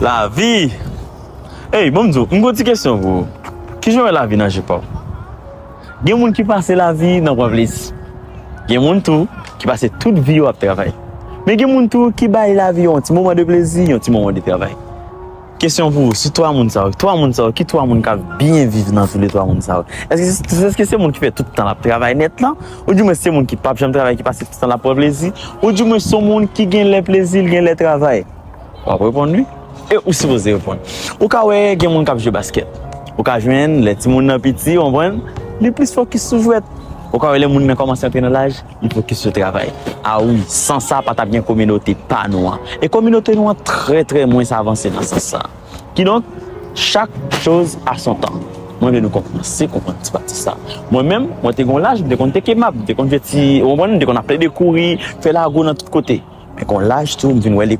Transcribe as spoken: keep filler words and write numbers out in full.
Lavi! Ey, bon m di w, m gon ti kesyon pou ou. Kijan w wè lavi nan je pa w? Gen moun ki pase lavi nan pran plezi. Gen moun tou ki pase tout vi yo ap travay. Men gen moun tou ki bay lavi yo yon ti moman de plezi, yon ti moman de travay. Kesyon pou ou, sou twa moun sa yo, twa moun sa yo, ki twa moun k ap byen viv nan tou le twa moun sa yo? Èske, èske se moun ki fè tout tan l ap travay nèt lan? Oudimwen se moun ki p ap janm travay, ki pase tout tan l ap pran plezi? Oudimwen se yon moun ki gen lè plezi, l gen lè travay? W ap reponn wi. E ou sipoze reponn. Ou ka wè gen moun k ap jwe baskèt. Ou ka jwenn lè timoun nan piti, w konprann, li plis fokis sou jwèt. Ou ka wè lè moun nan kòmanse antre nan laj, li fokis sou travay. A wi, san sa, pa t ap gen kominote pa nou an. E kominote nou an trè, trè mwens avanse nan sans sa. Kidonk, chaque chose a son temps. Mwen vle nou kòmanse konprann ti pati sa. Mwen menm, mwen te gon laj, m te konn teke map, m te konn jwe ti, w konprann, m te konn ap plede kouri, fè lago nan tout kote. Men gon laj tou, m vin wè lekòl